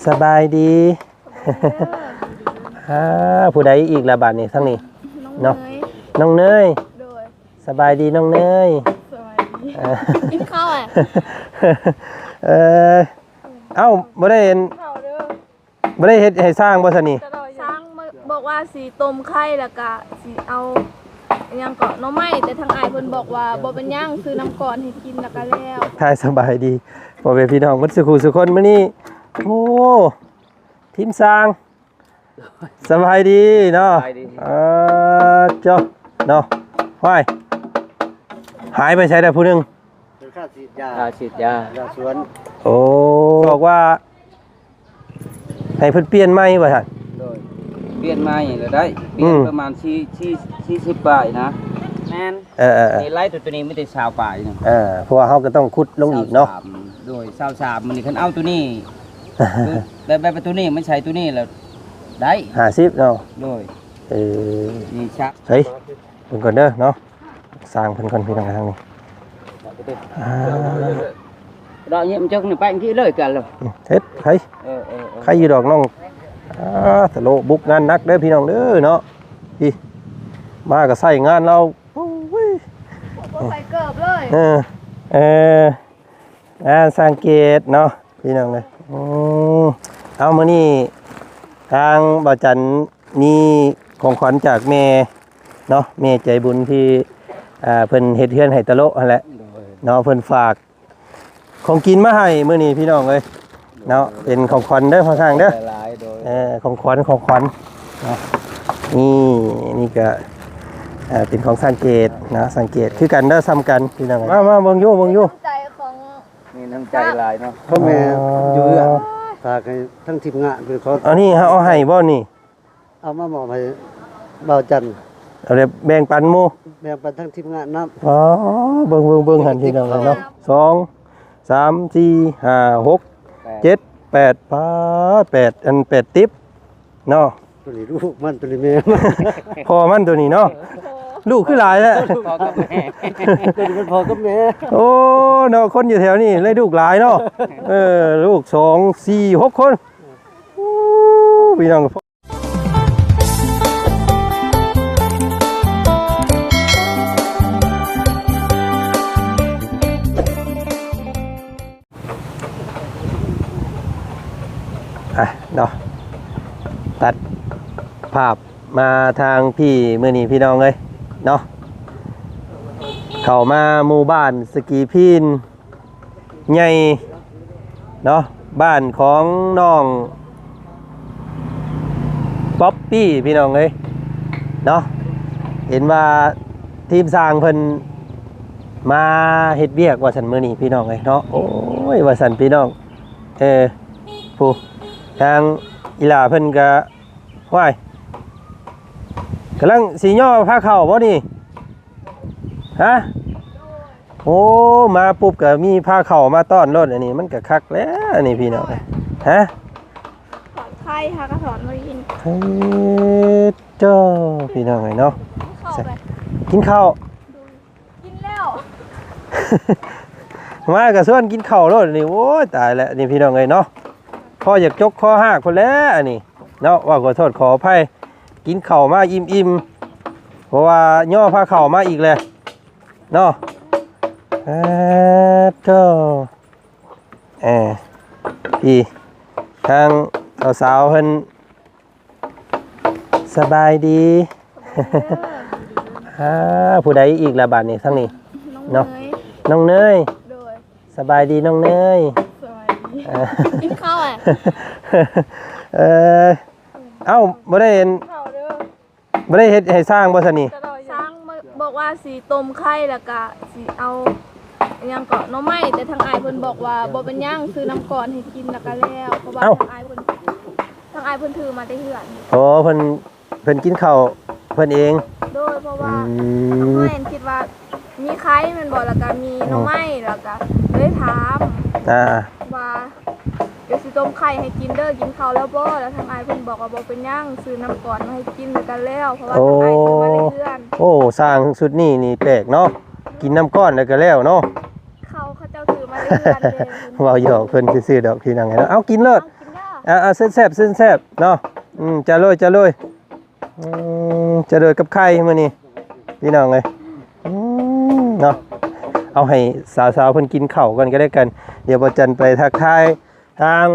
ສະບາຍດີ. ອ່າ ຜູ້ໃດອີກລະບາດນີ້ ທາງນີ້ ນ້ອງເນຍ ເນາະ ນ້ອງເນຍ. ໂດຍ ສະບາຍດີນ້ອງເນຍ. ສະບາຍດີ. ເອີ ກິນເຂົ້າແຫຼະ. ເອີ ເອົ້າ ບໍ່ໄດ້ ເຂົ້າເດີ ບໍ່ໄດ້ເຮັດໃຫ້ຊ່າງບໍ່ຊະນີ້? ຊ່າງບອກວ່າຊິຕົ້ມໄຂ່ ແລ້ວກະຊິເອົາ ອີຫຍັງເກາະ ໜໍ່ໄມ້ ແຕ່ທາງອ້າຍເພິ່ນບອກວ່າບໍ່ເປັນຫຍັງ ຊື້ນ້ຳກ້ອນໃຫ້ກິນແລ້ວກະແລ້ວ. ທັກທາຍສະບາຍດີພໍ່ແມ່ພີ່ນ້ອງເບິດສູ່ຜູ້ສູ່ຄົນ. ມື້ນີ້ ໂອ້ ທີມຊ່າງ ສະບາຍດີເນາະ. ສະບາຍດີ. ເອີ ເຈົ້າເນາະ ຫວາຍ ຫາຍໄປໃສແລ້ວຜູ້ໜຶ່ງ? ເປັນຄ່າສີດຢາ ຄ່າສີດຢາ ຢາສວນ. ໂອ້ ບອກວ່າໃຫ້ເພິ່ນປ່ຽນໃໝ່ວ່າຊັ້ນ. ໂດຍ ປ່ຽນໃໝ່ລະໄດ້ ປ່ຽນ ອືມ ປະມານສີ່ ສີ່ ສີ່ສິບປາຍນະ. ແມ່ນ. ເອີໆໆ ນີ້ໄລ່ຕົວ ຕົວນີ້ມີແຕ່ຊາວປາຍໜຶ່ງ. ເອີ ເພາະວ່າເຮົາກໍຕ້ອງຂຸດລົງອີກເນາະ. ຊາວສາມ ໂດຍ ຊາວສາມ ມື້ນີ້ຄັນເອົາຕົວນີ້ ແບບ ແບບຕົວນີ້ມັນໃສ່ຕົວນີ້ແລ້ວໄດ້ຫ້າສິບເນາະ. ໂດຍ ເອີ ນີ້ຊະ ເຮີ້ຍ ເບິ່ງກ່ອນເດີເນາະ ສ້າງເພິ່ນກ່ອນພີ່ນ້ອງ ທາງນີ້. ອ່າ ດອກນີ້ມັນຈັກນີ້ໄປອັນທີ່ເລີຍກັນເລີຍ ເຮັດໄປ. ເອີໆໆ ໃຄຢູ່ດອກນ້ອງ. ອ່າ ຕະໂລະບຸກງານໜັກເດີພີ່ນ້ອງເດີເນາະ. ອີ ມາກໍໃຊ້ງານລາວ. ໂອ້ຍ ບໍ່ໃສ່ເກີບເລີຍ. ເອີ ເອີ ງານສ້າງເກດເນາະພີ່ນ້ອງເອີຍ. ອືມ ເອົາ ມື້ນີ້ທາງບ່າວຈັນມີຂອງຂວັນຈາກແມ່ເນາະ ແມ່ໃຈບຸນທີ່ ອ່າ ເພິ່ນເຮັດເຮືອນໃຫ້ຕະໂລະຫັ້ນແຫຼະ. ໂດຍ ເນາະ ເພິ່ນຝາກຂອງກິນມາໃຫ້ມື້ນີ້ພີ່ນ້ອງເອີຍເນາະ. ເປັນຂອງຂວັນເດີພໍ່ຊ່າງເດີ. ຫຼາຍໆ ໂດຍ ເອີ ຂອງຂວັນ ຂອງຂວັນເນາະ. ນີ້ ນີ້ກະ ເອີ ເປັນຂອງສ້າງເກດເນາະ ສ້າງເກດຄືກັນເດີ ສ່ຳກັນພີ່ນ້ອງເອີຍ. ມາ ມາເບິ່ງຢູ່ ເບິ່ງຢູ່ ໃຈຂອງ ມີນ້ຳໃຈຫຼາຍເນາະ ພໍ່ແມ່ ອໍ ຢູ່ເຮືອນ ຝາກໃຫ້ທັງທີມງານເພິ່ນຂໍ. ອັນນີ້ເຮົາເອົາໃຫ້ບໍ່ນີ້? ເອົາມາມອບໃຫ້ບ່າວຈັນ ເອົາແບບແບ່ງປັນໝູ່ ແບ່ງປັນທັງທີມງານນຳ. ອໍ ເບິ່ງໆໆ ຫັ້ນພີ່ນ້ອງເອີຍເນາະ. ສອງ ສາມ ສີ່ ຫ້າ ຫົກ ເຈັດ ແປດ ປາດ ແປດ ອັນ ແປດຕິບເນາະ. ຕົວນີ້ລູກມັນ ຕົວນີ້ແມ່ມັນ ພໍ່ມັນຕົວນີ້ເນາະ. ລູກຄືຫຼາຍແທ້ ພໍ່ກັບແມ່ ຕົວນີ້ເປັນພໍ່ກັບແມ່. ໂອ້ ເນາະ ຄົນຢູ່ແຖວນີ້ເລີຍລູກຫຼາຍເນາະ. ເອີ ລູກສອງ ສີ່ ຫົກຄົນ. ໂອ້ ພີ່ນ້ອງ ອ່ະເນາະ ຕັດພາບມາທາງພີ້ມື້ນີ້ພີ່ນ້ອງເອີຍເນາະ. ເຂົ້າມາໝູ່ບ້ານສະກີພີນໃຫຍ່ເນາະ ບ້ານຂອງນ້ອງ ປັອບປີ້ພີ່ນ້ອງເອີຍເນາະ. ເຫັນວ່າທີມຊ່າງເພິ່ນມາເຮັດວຽກວ່າຊັ້ນມື້ນີ້ພີ່ນ້ອງເອີຍເນາະ. ໂອ້ຍ ວ່າຊັ້ນພີ່ນ້ອງ. ເອີ ຜູ້ທາງອີ່ຫຼ້າເພິ່ນກະ ຫວາຍ ກຳລັງຊິຍໍພາເຂົ້າບໍ່ນີ້? ຮະ? ໂອ້ ມາປຸບກໍມີພາເຂົ້າມາຕ້ອນໂລດ. ອັນນີ້ມັນກໍຄັກແລ້ວ ອັນນີ້ພີ່ນ້ອງ. ຮະ? ຖອນໄຂ່ ຫາກໍຖອນບໍ່ໄດ້ກິນ. ເອີ ເຈົ້າ ພີ່ນ້ອງເອີຍເນາະ. ກິນເຂົ້າໄປ ກິນເຂົ້າ ກິນແລ້ວ ມາກໍຊວນກິນເຂົ້າໂລດນີ້. ໂອ້ຍ ຕາຍແລ້ວນີ້ພີ່ນ້ອງເອີຍເນາະ. ພໍຢາກຈົກຄໍຮາກພຸ້ນແຫຼະອັນນີ້ເນາະ. ວ່າຂໍໂທດຂໍອະໄພ ກິນເຂົ້າມາອີ່ມໆ ເພາະວ່າຍໍພາເຂົ້າມາອີກແຫຼະເນາະ. ເອີ ໂທ້ ເອີ ພີ່ ທາງສາວໆເພິ່ນ ສະບາຍດີ. ອ່າ ຜູ້ໃດອີກລະບາດນີ້ ທາງນີ້ ນ້ອງເນຍ ເນາະ ນ້ອງເນຍ. ໂດຍ ສະບາຍດີນ້ອງເນຍ. ສະບາຍດີ. ເອີ ກິນເຂົ້າແຫຼະ. ເອີ ເອົ້າ ບໍ່ໄດ້ ເຂົ້າເດີ ບໍ່ໄດ້ເຮັດໃຫ້ຊ່າງບໍ່ຊະນີ້? ຊ່າງບອກວ່າຊິຕົ້ມໄຂ່ ແລ້ວກະຊິເອົາ ອີຫຍັງເກາະ ໜໍ່ໄມ້ ແຕ່ທາງອ້າຍເພິ່ນບອກວ່າບໍ່ເປັນຫຍັງ ຊື້ນ້ຳກ້ອນໃຫ້ກິນແລ້ວກະແລ້ວ ເພາະວ່າ ເອົ້າ ທາງອ້າຍເພິ່ນ ທາງອ້າຍເພິ່ນຖືມາແຕ່ເຮືອນ. ໂອ້ ເພິ່ນ ເພິ່ນກິນເຂົ້າເພິ່ນເອງ. ໂດຍ ເພາະວ່າ ອືມ ທາງອ້າຍຄິດວ່າມີໄຂ່ແມ່ນບໍ່ ແລ້ວກະມີ ອືມ ໜໍ່ໄມ້ ແລ້ວກະເລີຍຖາມ ອ່າ ວ່າ ດຽວຊິຕົ້ມໄຂ່ໃຫ້ກິນເດີ ກິນເຂົ້າແລ້ວບໍ່? ແລ້ວທາງອ້າຍເພິ່ນບອກວ່າບໍ່ເປັນຫຍັງ ຊື້ນ້ຳກ້ອນມາໃຫ້ກິນແລ້ວກະແລ້ວ ເພາະວ່າ ໂອ້ ທາງອ້າຍເພິ່ນມາແຕ່ເຮືອນ. ໂອ້ ຊ່າງຊຸດນີ້ນີ້ແປກເນາະ ກິນນ້ຳກ້ອນແລ້ວກະແລ້ວເນາະ. ເຂົ້າເຂົາເຈົ້າຖືມາແຕ່ເຮືອນເດ້. ເວົ້າຫຍອກເພິ່ນຊື່ໆດອກ ພີ່ນ້ອງເອີຍເນາະ. ເອົາ ກິນໂລດ ເອົາ ກິນເດີ. ອ່າໆ ເຊີນແຊບ ເຊີນແຊບເນາະ. ອືມ ຈະໂລຍ ຈະໂລຍ ອືມ ຈະໂລຍກັບໄຂ່ມື້ນີ້ ພີ່ນ້ອງເອີຍ. ອືມ ເນາະ ເອົາໃຫ້ສາວໆເພິ່ນກິນເຂົ້າກ່ອນກໍແລ້ວກັນ. ດຽວບໍ່ຈັນໄປທັກທາຍທາງ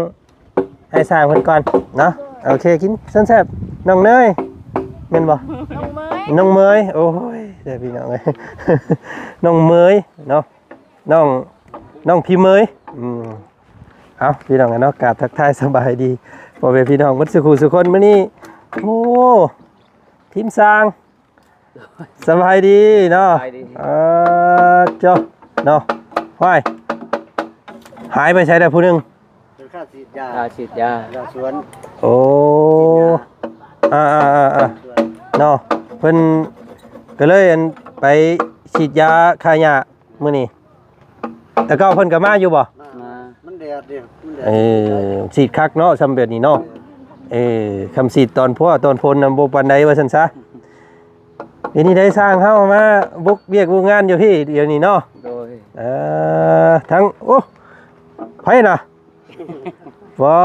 ອ້າຍຊ່າງເພິ່ນກ່ອນເນາະ. ໂອເຄ ກິນເຊີນແຊບ. ນ້ອງເນີຍ ແມ່ນບໍ່? ນ້ອງເມີຍ ນ້ອງເມີຍ. ໂອ້ຍ ເດີພີ່ນ້ອງເອີຍ ນ້ອງເມີຍເນາະ ນ້ອງ ນ້ອງພີ່ເມີຍ. ອືມ ເອົາ ພີ່ນ້ອງເນາະ ກາບທັກທາຍສະບາຍດີພໍ່ແມ່ພີ່ນ້ອງເບິດສູ່ຄູ່ສູ່ຄົນ. ມື້ນີ້ ໂອ້ ທີມຊ່າງ ສະບາຍດີເນາະ. ສະບາຍດີ. ເອີ ເຈົ້າເນາະ ຫ້ວຍ ຫາຍໄປໃສແລ້ວຜູ້ໜຶ່ງ? ເປັນຄ່າສີດຢາ ຄ່າສີດຢາ ຢາສວນ. ໂອ້ ອ່າໆໆໆ ເນາະ ເພິ່ນກໍເລີຍ ອັນ ໄປສີດຢາຂ້າຫຍ້າມື້ນີ້. ແຕ່ເກົ່າເພິ່ນກໍມາຢູ່ບໍ່? ມາ ມັນແດດເດ້ ມັນແດດ. ເອີ ສີດຄັກເນາະ ຊ່ຳແບບນີ້ເນາະ. ເອີ ຄຳສີດຕອນພົວຕອນຝົນນະ ບໍ່ປານໃດວ່າຊັ້ນຊະ. ເປັນຈັ່ງໃດ ຊ່າງເຮົາມາບຸກວຽກບຸກງານຢູ່ພີ້ດຽວນີ້ເນາະ? ໂດຍ. ເອີ ທັງ ໂອ້ ໃຜນະ? ບໍ່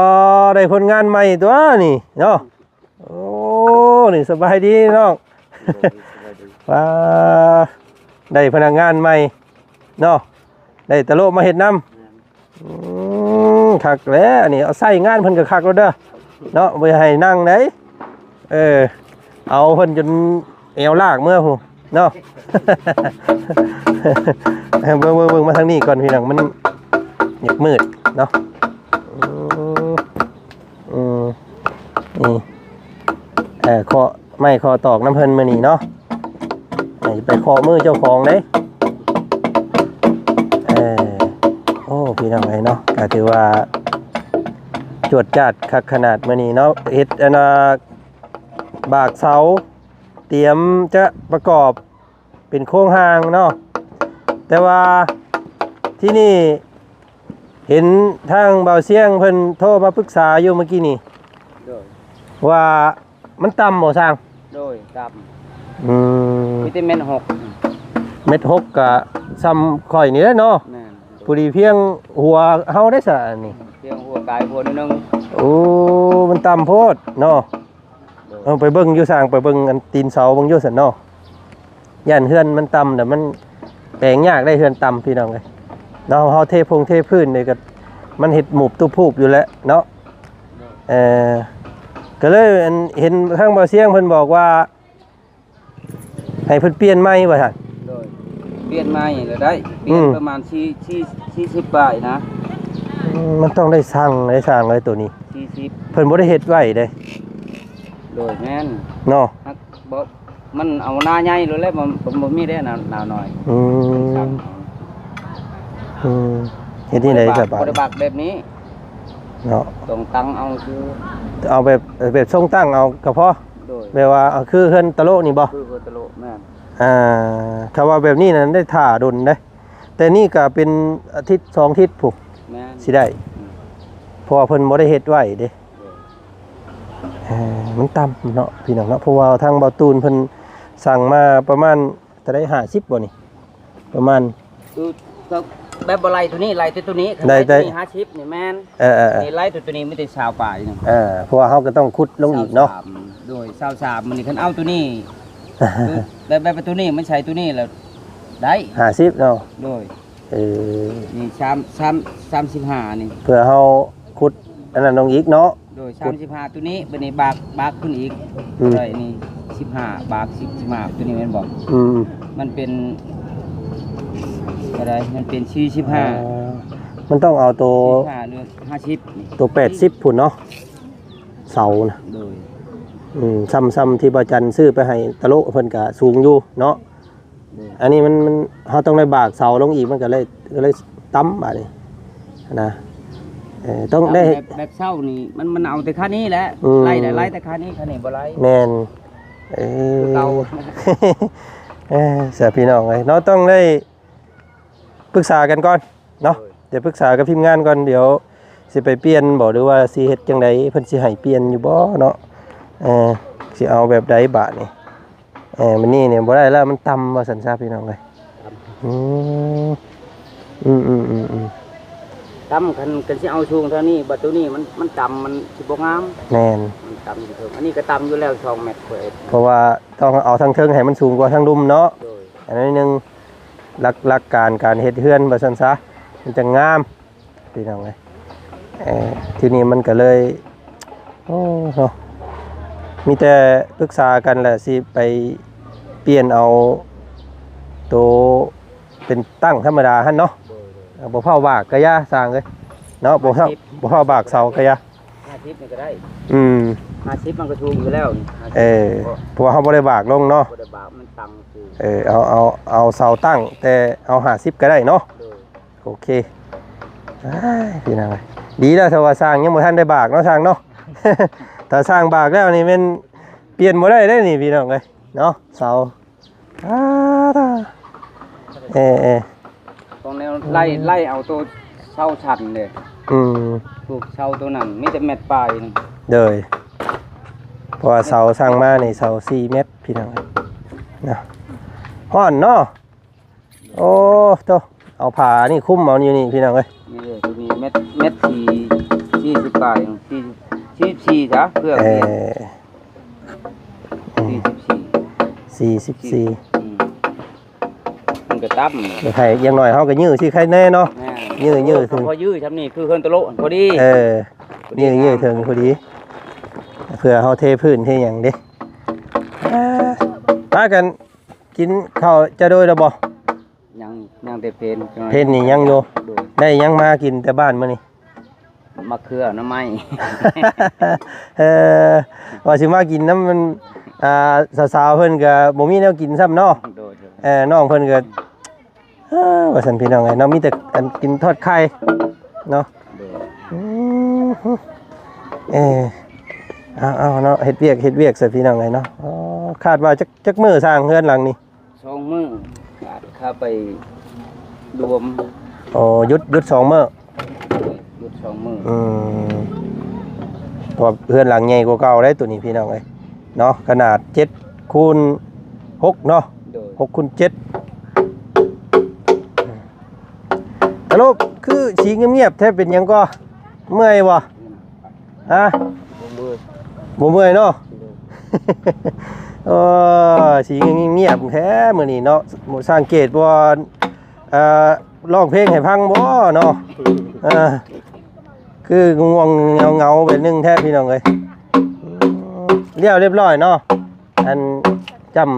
ໄດ້ຄົນງານໃໝ່ຕົວນີ້ເນາະ. ໂອ້ ນີ້ສະບາຍດີນ້ອງ. ໂດຍ ສະບາຍດີ. ວ້າ ໄດ້ພະນັກງານໃໝ່ເນາະ ໄດ້ຕະໂລະມາເຮັດນຳ. ແມ່ນ. ອືມ ຄັກແຫຼະ ອັນນີ້ເອົາໃຊ້ງານເພິ່ນກໍຄັກແລ້ວເດີເນາະ ບໍ່ໃຫ້ນັ່ງໃດ. ເອີ ເອົາເພິ່ນຈົນແອວລາກເມືອພຸ້ນເນາະ. ເບິ່ງໆໆ ມາທາງນີ້ກ່ອນພີ່ນ້ອງ ມັນຢາກມືດເນາະ. ອືມ ອືມ ນີ້ ເອີ ເຄາະໄມ້ເຄາະຕອກນຳເພິ່ນມື້ນີ້ເນາະ. ເອີ ໄປເຄາະມືເຈົ້າຂອງເດ້. ເອີ ໂອ້ ພີ່ນ້ອງເອີຍເນາະ ກໍຖືວ່າຈວດຈາດຄັກຂະໜາດມື້ນີ້ເນາະ. ເຮັດອັນນ່າ ບາກເສົາ ຕຽມຈະປະກອບ ເປັນໂຄງຮ່າງເນາະ. ແຕ່ວ່າທີ່ນີ້ເຫັນທາງບ່າວຊຽງເພິ່ນໂທມາປຶກສາຢູ່ເມື່ອກີ້ນີ້ ໂດຍ ວ່າມັນຕ່ຳບໍ່ຊ່າງ? ໂດຍ ຕ່ຳ. ອືມ ມີແຕ່ແມັດຫົກ ແມັດຫົກກະຊ່ຳຂ້ອຍນີ້ແຫຼະເນາະ. ແມ່ນ. ພໍດີພຽງຫົວເຮົາໄດ້ຊະອັນນີ້ ພຽງຫົວກາຍຫົວໜຶ່ງ. ໂອ້ ມັນຕ່ຳໂພດເນາະ. ໂດຍ. ເອົາໄປເບິ່ງຢູ່ຊ່າງ ໄປເບິ່ງອັນຕີນເສົາເບິ່ງຢູ່ຊັ້ນເນາະ. ຢ້ານເຮືອນມັນຕ່ຳ ແລ້ວມັນແປງຍາກໄດ໋ ເຮືອນຕ່ຳພີ່ນ້ອງເອີຍເນາະ. ເຮົາເທພົງເທພື້ນນີ້ກໍມັນເຮັດໝູບຕຸບພູບຢູ່ແຫຼະເນາະ. ໂດຍ. ເອີ ກໍເລີຍອັນເຫັນທາງບ່າວຊຽງເພິ່ນບອກວ່າ ໃຫ້ເພິ່ນປ່ຽນໃໝ່ວ່າຊັ້ນ. ໂດຍ. ປ່ຽນໃໝ່ລະໄດ້ ປ່ຽນ ອືມ ປະມານສີ່ ສີ່ ສີ່ສິບປາຍນະ. ອືມ ມັນຕ້ອງໄດ້ສັ່ງໄດ້ສ້າງເລີຍໂຕນີ້ ສີ່ສິບ ເພິ່ນບໍ່ໄດ້ເຮັດໄວ້ເດ້. ໂດຍ ແມ່ນເນາະ. ບໍ່ ມັນເອົາໜ້າໃຫຍ່ໂລດແຫຼະ ມັນ ມັນບໍ່ມີແດ່ໜ້າ ໜ້ານ້ອຍ. ອືມ ອືມ ເຮັດຈັ່ງໃດສະບາຍ ບໍ່ໄດ້ບັກແບບນີ້ເນາະ. ຕ້ອງຕັ້ງເອົາຄື ເອົາແບບ ແບບຊົງຕັ້ງເອົາກໍພໍ. ໂດຍ. ແບບວ່າ ເອົາຄືເຮືອນຕະໂລະນີ້ບໍ່? ຄືເຮືອນຕະໂລະ ແມ່ນ. ອ່າ ຖ້າວ່າແບບນີ້ນັ້ນໄດ້ຖ້າດົນເດ້ ແຕ່ນີ້ກໍເປັນອາທິດສອງທິດພຸ້ນ. ແມ່ນ. ຊິໄດ້ ອືມ ເພາະວ່າເພິ່ນບໍ່ໄດ້ເຮັດໄວ້ເດ້. ໂດຍ. ເອີ ມັນຕ່ຳເນາະ ພີ່ນ້ອງເນາະ ເພາະວ່າທາງບ່າວຕູນເພິ່ນສັ່ງມາປະມານເທົ່າໃດ ຫ້າສິບບໍ່ນີ້ ປະມານ ຄື ກໍແບບບໍ່ໄລ່ໂຕນີ້ ໄລ່ແຕ່ໂຕນີ້ ໄລ່ແຕ່ ໄລ່ໂຕນີ້ ຫ້າສິບນີ້ແມ່ນ. ເອີໆໆ ນີ້ໄລ່ແຕ່ໂຕນີ້ມີແຕ່ຊາວປາຍໜຶ່ງ. ເອີ ເພາະວ່າເຮົາກໍຕ້ອງຂຸດລົງອີກເນາະ. ຊາວສາມ ໂດຍ ຊາວສາມ ມື້ນີ້ຄັນເອົາໂຕນີ້ ຄືແບບ ແບບໂຕນີ້ມັນໃສ່ໂຕນີ້ແລ້ວໄດ້ ຫ້າສິບເນາະ. ໂດຍ. ເອີ ນີ້ ສາມ ສາມ ສາມສິບຫ້ານີ້ ເພື່ອເຮົາຂຸດອັນນັ້ນລົງອີກເນາະ. ໂດຍ. ສາມສິບຫ້າໂຕນີ້ ບາດນີ້ບາກ ບາກຂຶ້ນອີກ. ອືມ ເທົ່າໃດນີ້ ສິບຫ້າ ບາກ ສິບ ສິບຫ້າ ໂຕນີ້ແມ່ນບໍ່? ອືມ ມັນເປັນເທົ່າໃດ? ມັນເປັນສີ່ສິບຫ້າ. ເອີ ມັນຕ້ອງເອົາໂຕ ສີ່ສິບຫ້າ ຫຼື ຫ້າສິບນີ້ ໂຕແປດສິບພຸ້ນເນາະ ເສົານະ. ໂດຍ. ອືມ ຊ່ຳ ຊ່ຳທີ່ບ່າວຈັນຊື້ໄປໃຫ້ຕະໂລະ ເພິ່ນກະສູງຢູ່ເນາະ. ໂດຍ. ອັນນີ້ມັນ ມັນ ເຮົາຕ້ອງໄດ້ບາກເສົາລົງອີກ ມັນກໍເລີຍ ກໍເລີຍຕ່ຳບາດນີ້ນະ. ເອີ ຕ້ອງໄດ້ ແບບ ແບບເສົານີ້ ມັນ ມັນເອົາແຕ່ຂານີ້ແຫຼະ. ອືມ ໄລ່ໄດ້ ໄລ່ແຕ່ຂານີ້ ຂານີ້ບໍ່ໄລ່. ແມ່ນ. ເອີ ຄືເກົ່າ. ເອີ ສາພີ່ນ້ອງເອີຍເນາະ ຕ້ອງໄດ້ປຶກສາກັນກ່ອນເນາະ. ໂດຍ. ດຽວປຶກສາກັບທີມງານກ່ອນ ດຽວຊິໄປປ່ຽນບໍ່ ຫຼືວ່າຊິເຮັດຈັ່ງໃດ ເພິ່ນຊິໃຫ້ປ່ຽນຢູ່ບໍ່ເນາະ. ເອີ ຊິເອົາແບບໃດບາດນີ້? ເອີ ມື້ນີ້ນີ້ບໍ່ໄດ້ແລ້ວ ມັນຕ່ຳວ່າຊັ້ນຊະ ພີ່ນ້ອງເອີຍ. ຕ່ຳ. ອືມ ອືມໆໆໆ ແບ ຕ່ຳ ຄັນ ຄັນຊິເອົາສູງເທົ່ານີ້ ບັດໂຕນີ້ມັນ ມັນຕ່ຳ ມັນຊິບໍ່ງາມ. ແມ່ນ ມັນຕ່ຳຢູ່ເທິງ. ອັນນີ້ກໍຕ່ຳຢູ່ແລ້ວ ສອງແມັດກວ່າເອັດ ເພາະວ່າຕ້ອງເອົາທາງເທິງໃຫ້ມັນສູງກວ່າທາງລຸ່ມເນາະ. ໂດຍ ອັນນີ້ໜຶ່ງ ຫຼັກ ຫຼັກການການເຮັດເຮືອນວ່າຊັ້ນຊະ ມັນຈະງາມ ພີ່ນ້ອງເອີຍ. ເອີ ທີນີ້ມັນກໍເລີຍ ໂອ້ ເນາະ ມີແຕ່ປຶກສາກັນແຫຼະ ຊິໄປປ່ຽນເອົາໂຕເປັນຕັ້ງທຳມະດາຫັ້ນເນາະ. ໂດຍ ໂດຍ ເອົາ ບໍ່ພ້າວບາກກະຢ່າຊ່າງເອີຍເນາະ ບໍ່ພ້າວ ບໍ່ພ້າວບາກເສົາກະຢ່າ. ຫ້າສິບນີ້ກໍໄດ້ ອືມ ຫ້າສິບມັນກໍສູງຢູ່ແລ້ວນີ້ ຫ້າສິບ ເອີ ເພາະວ່າເຮົາບໍ່ໄດ້ບາກລົງເນາະ ບໍ່ໄດ້ບາກ ມັນຕັ້ງຊື່. ເອີ ເອົາ ເອົາ ເອົາເສົາຕັ້ງ ແຕ່ເອົາຫ້າສິບກໍໄດ້ເນາະ. ໂດຍ ໂອເຄ ອ້າຍ ພີ່ນ້ອງເອີຍ ດີແລ້ວ ຖ້າວ່າຊ່າງຍັງບໍ່ທັນໄດ້ບາກເນາະ ຊ່າງເນາະ. ຖ້າຊ່າງບາກແລ້ວນີ້ແມ່ນປ່ຽນບໍ່ໄດ້ເດ້ນີ້ ພີ່ນ້ອງເອີຍເນາະ ເສົາ. ອາ ເອີ ເອີ ຕ້ອງແນວໄລ່ ອືມ ໄລ່ເອົາໂຕເສົາຊັ້ນເດ້. ອືມ ພວກເສົາໂຕນັ້ນມີແຕ່ແມັດປາຍໜຶ່ງ. ໂດຍ ເພາະວ່າເສົາສັ່ງມານີ້ເສົາສີ່ແມັດ ພີ່ນ້ອງເນາະ. ຮ້ອນເນາະ. ໂອ້ ໂຕ ເອົາຜ້ານີ້ຄຸມເອົາຢູ່ນີ້ ພີ່ນ້ອງເອີຍ. ນີ້ເດ້ ໂຕນີ້ແມັດ ແມັດສີ່ ສີ່ສິບປາຍ ສີ່ ສີ່ສິບສີ່ຊະ ເພື່ອ ເອີ ສີ່ສິບສີ່ ສີ່ສິບສີ່ ອືມ ມັນກໍຕ່ຳ ໃຫ້ຢ່າງໜ້ອຍເຮົາກໍຢື້ຊິໄຄແນ່ເນາະ. ແມ່ນ ຢື້ ຢື້ ໂອ້ ເຖິງ ພໍຢື້ຊ່ຳນີ້ຄືເຮືອນຕະໂລະພໍດີ. ເອີ ຢື້ ຢື້ເຖິງພໍດີ ເພື່ອເຮົາເທພື້ນເທຫຍັງເດ້. ເອີ ພາກັນ ກິນເຂົ້າຈະໂດຍແລ້ວບໍ່? ຍັງ ຍັງແຕ່ເພນ ເພນນີ້ຍັງຢູ່. ໂດຍ ໄດ້ຫຍັງມາກິນແຕ່ບ້ານມື້ນີ້? ໝາກເຂືອ ໜໍ່ໄມ້. ເອີ ວ່າຊິມາກິນນຳມັນ ອ່າ ສາວໆເພິ່ນກໍບໍ່ມີແນວກິນຊ້ຳເນາະ. ໂດຍ ໂດຍ ເອີ ນ້ອງເພິ່ນກໍ ເອີ ວ່າຊັ້ນ ພີ່ນ້ອງເອີຍເນາະ ມີແຕ່ອັນກິນທອດໄຂ່ເນາະ. ໂດຍ ອືມ ເອີ ເອົາໆເນາະ ເຮັດວຽກ ເຮັດວຽກຊະ ພີ່ນ້ອງເອີຍເນາະ. ອໍ ຄາດວ່າຈັກ ຈັກມື້ສ້າງເຮືອນຫຼັງນີ້? ສອງມື້ ອາດຂ້າໄປລວມ. ອໍ ຢຸດ ຢຸດສອງມື້ ຢຸດສອງມື້. ອືມ ເພາະວ່າເຮືອນຫຼັງໃຫຍ່ກວ່າເກົ່າໄດ໋ ໂຕນີ້ ພີ່ນ້ອງເອີຍເນາະ ຂະໜາດເຈັດຄູນຫົກເນາະ. ໂດຍ ຫົກຄູນເຈັດ. ຕະຫຼົບ ຄືສີງຽບໆແທ້ ເປັນຫຍັງກໍ? ເມື່ອຍບໍ່? ຮະ? ບໍ່ເມື່ອຍ ບໍ່ເມື່ອຍເນາະ. ໂດຍ ເອີ ສີງຽບແທ້ມື້ນີ້ເນາະ. ບໍ່ສັງເກດວ່າ ເອີ ຮ້ອງເພງໃຫ້ຟັງບໍ່ເນາະ? ເອີ ຄືງ່ວງເຫງົາໆແບບໜຶ່ງແທ້ ພີ່ນ້ອງເອີຍ. ລຽວລຽບຮ້ອຍເນາະ ອັນຈ້ຳ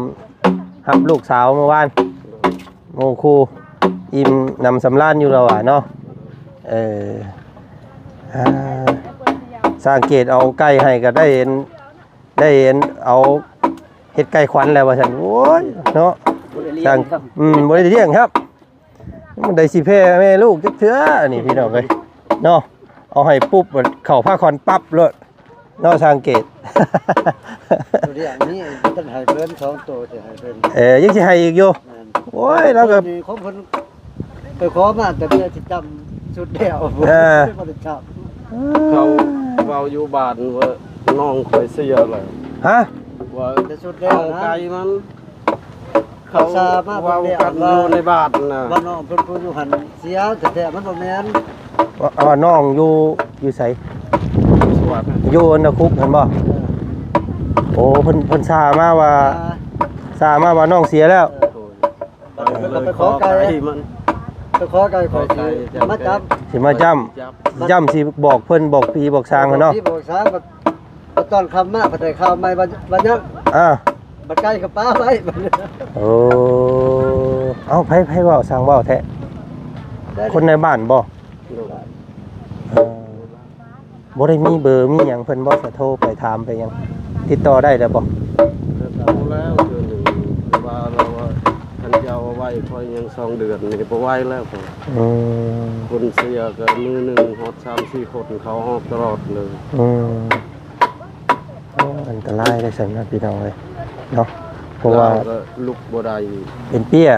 ຮັບລູກສາວເມື່ອວານ. ໂດຍ ໂອ້ ຄູ ອີ່ມໜຳສຳລານຢູ່ແລ້ວວ່າເນາະ. ເອີ ອ່າ ສັງເກດເອົາໄກ່ໃຫ້ກໍໄດ້ເຫັນ ໄດ້ເຫັນເອົາເຮັດໄກ່ຂວັນແລ້ວວ່າຊັ້ນ. ໂອ້ຍເນາະ ບໍ່ໄດ້ລ້ຽງ ສັງ ຄັບ ອືມ ບໍ່ໄດ້ລ້ຽງຄັບ. ມັນໄດ້ຊິແຜ່ແມ່ລູກຈັກເທື່ອ ອັນນີ້ ພີ່ນ້ອງເອີຍເນາະ. ເອົາໃຫ້ປຸບ ເຂົ້າພາຂວັນປັບໂລດ ເນາະ ສັງເກດ. ໂຕດຽວນີ້ ຕ້ອງໃຫ້ເພິ່ນສອງໂຕ ຊິໃຫ້ເພິ່ນ. ເອີ ຍັງຊິໃຫ້ອີກຢູ່. ແມ່ນ ໂອ້ຍ ລາວກໍ ຂອງເພິ່ນໄປຂໍມາ ແຕ່ເພິ່ນຊິຈຳຊຸດແລ້ວ ເອີ ບໍ່ໄດ້ຈຳ. ເຂົາເວົ້າຢູ່ບ້ານວ່ານ້ອງຂ້ອຍເສຍແລ້ວ. ຮະ? ວ່າ ແຕ່ຊຸດແລ້ວນະ ເອົາໄກ່ມັນ ເຂົາສາມາເວົ້າກັນຢູ່ໃນບ້ານນະ ວ່ານ້ອງເພິ່ນຜູ້ຢູ່ຫັ້ນເສຍແທ້ໆ ມັນບໍ່ແມ່ນ. ວ່າ ວ່ານ້ອງຢູ່ ຢູ່ໃສ? ຢູ່ອັນນະຄຸກຫັ້ນບໍ່? ເອີ ໂອ້ ເພິ່ນ ເພິ່ນສາມາວ່າ ສາ ສາມາວ່ານ້ອງເສຍແລ້ວ. ເອີ ໄປຂໍໄກ່ ໄປຂໍໄກ່ ຂ້ອຍຊິມາຈຳ ຊິມາຈຳ ຈຳ ຊິບອກເພິ່ນ ບອກຜີບອກສາງເນາະ ບອກຜີບອກສາງ. ບັດຕອນຄ່ຳມາ ບັດໄດ້ຂ່າວໃໝ່ວ່າ ວ່າຍັງ ອ່າ ບັດໄກ່ກໍປາໄວ້. ໂອ້ ເອົ້າ ໃຜ ໃຜເວົ້າ ຊ່າງເວົ້າແທ້? ຄົນໃນບ້ານບໍ່? ໂດຍ ເອີ ບໍ່ໄດ້ມີເບີມີຫຍັງເພິ່ນບໍ່? ສະໂທໄປຖາມໄປຫຍັງ ຕິດຕໍ່ໄດ້ແລ້ວບໍ່? ກໍເອົາແລ້ວເທື່ອໜຶ່ງ ແຕ່ວ່າລາວວ່າ ຄັນຈະເອົາໄວ້ ຂ້ອຍຍັງສອງເດືອນນີ້ ບໍ່ໄຫວແລ້ວ. ອືມ ຄົນເສຍກໍມື້ໜຶ່ງຮອດສາມສີ່ຄົນ ເຂົາອອກຕະຫຼອດເລີຍ. ອືມ ໂອ້ ອັນຕະລາຍເດ້ຊັ້ນນະ ພີ່ນ້ອງເອີຍເນາະ ເພາະວ່າ ລາວກໍລຸກບໍ່ໄດ້ ເປັນເປ້ຍ.